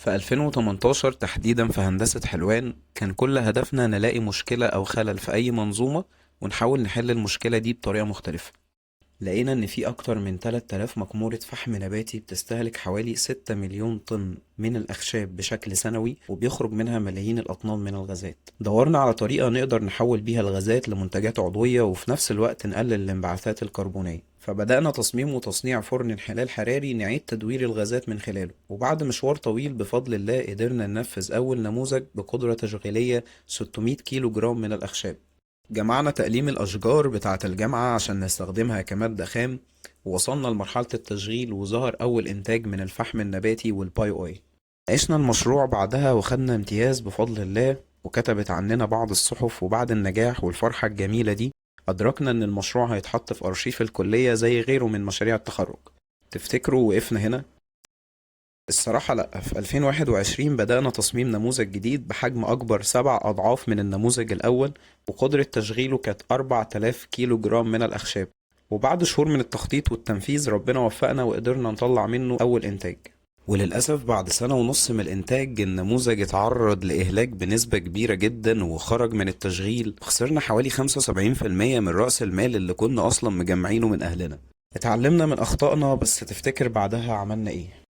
في 2018 تحديدا في هندسة حلوان، كان كل هدفنا نلاقي مشكلة أو خلل في أي منظومة ونحاول نحل المشكلة دي بطريقة مختلفة. لقينا إن في أكتر من 3000 مكمورة فحم نباتي بتستهلك حوالي 6 مليون طن من الأخشاب بشكل سنوي، وبيخرج منها ملايين الأطنان من الغازات. دورنا على طريقة نقدر نحول بيها الغازات لمنتجات عضوية وفي نفس الوقت نقلل الانبعاثات الكربونية. فبدأنا تصميم وتصنيع فرن انحلال حراري نعيد تدوير الغازات من خلاله، وبعد مشوار طويل بفضل الله قدرنا ننفذ أول نموذج بقدرة تشغيلية 600 كيلو جرام من الأخشاب. جمعنا تقليم الأشجار بتاعة الجامعة عشان نستخدمها كمادة خام، ووصلنا لمرحلة التشغيل وظهر أول إنتاج من الفحم النباتي وال bio oil. عشنا المشروع بعدها وخدنا امتياز بفضل الله، وكتبت عننا بعض الصحف. وبعد النجاح والفرحة الجميلة دي أدركنا إن المشروع هيتحط في أرشيف الكلية زي غيره من مشاريع التخرج. تفتكروا وقفنا هنا؟ الصراحة لأ. في 2021 بدأنا تصميم نموذج جديد بحجم أكبر 7 أضعاف من النموذج الأول، وقدرة تشغيله كانت 4000 كيلو جرام من الأخشاب. وبعد شهور من التخطيط والتنفيذ ربنا وفقنا وقدرنا نطلع منه أول إنتاج. وللأسف بعد سنة ونص من الإنتاج النموذج اتعرض لإهلاك بنسبة كبيرة جدا وخرج من التشغيل. خسرنا حوالي 75% من رأس المال اللي كنا أصلا مجمعينه من أهلنا. اتعلمنا من أخطائنا، بس تفتكر بعدها عملنا إيه؟